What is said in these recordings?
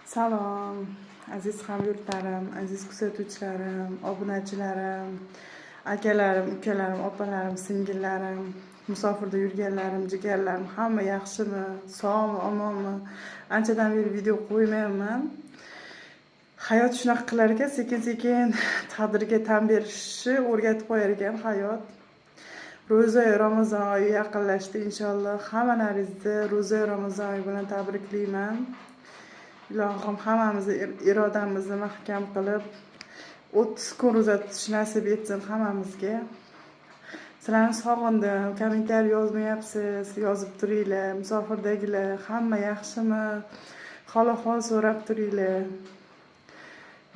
Salom, aziz hamyurtlarim, aziz kuzatuvchilarim, obunachilarim, akalarim, ukalarim, opalarim, singillarim, musofirda yurganlarim, jigarlarim, hamma yaxshimi, sog'mi, omonmi? Anchadan beri video qo'ymayapman. Hayot shunaqa qilar ekan, sekin-sekin taqdirga tan berishni o'rgatib qo'yar ekan hayot. Ro'za Ramazon oyi yaqinlashdi, inshaalloh hammalaringizni ro'za Ramazon oyi bilan tabriklayman. Ilohim hammamizni irodamizni mahkam qilib, 30 kun ro'za tutish nasib etsin hammamizga. Sizlarni sog'indim, kommentariy yozmayapsiz, yozib turinglar, musofirdagilar, hamma yaxshimi? Hol ahvol so'rab turinglar.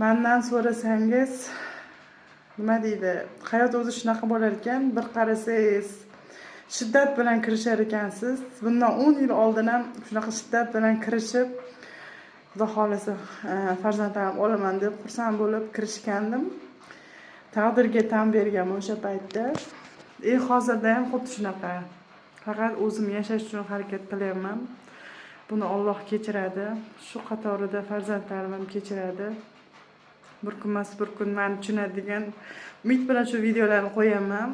Mandan so'rasangiz, nima deydi, hayot o'zi shunaqa bo'lar ekan, bir qarasangiz shiddat bilan kirishar ekansiz. Bundan 10 yil oldin ham shunaqa shiddat bilan kirishib, Xudo xohlasa farzandlarim olaman deb xursand bo'lib kirishgandim. Taqdirga tan berganman o'sha paytda. Hozirda ham xuddi shunaqa. Faqat o'zim yashash uchun harakat qilyapman. Buni Alloh kechiradi. Shu qatorida farzandlarim ham kechiradi. Bir kun emas, bir kun mani tushunadi degan umid bilan shu videolarni qo'yaman.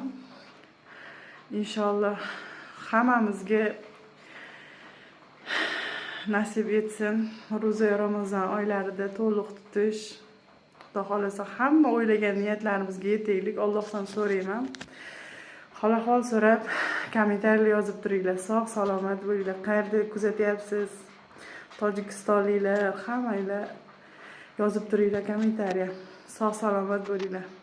Inshaalloh hammamizga nasib etsin ro'za Ramazon oylarida to'liq tutish. Xudo xohlasa hamma o'ylagan niyatlarimizga yetaylik. Allohdan so'rayman. Hol ahvol so'rab, kommentariy yozib turinglar. Sog' salomat bo'linglar. Qayerda kuzatyapsiz? Tojikistonliklar, hammanglar yozib turinglar kommentariya. Sog' salomat bo'linglar.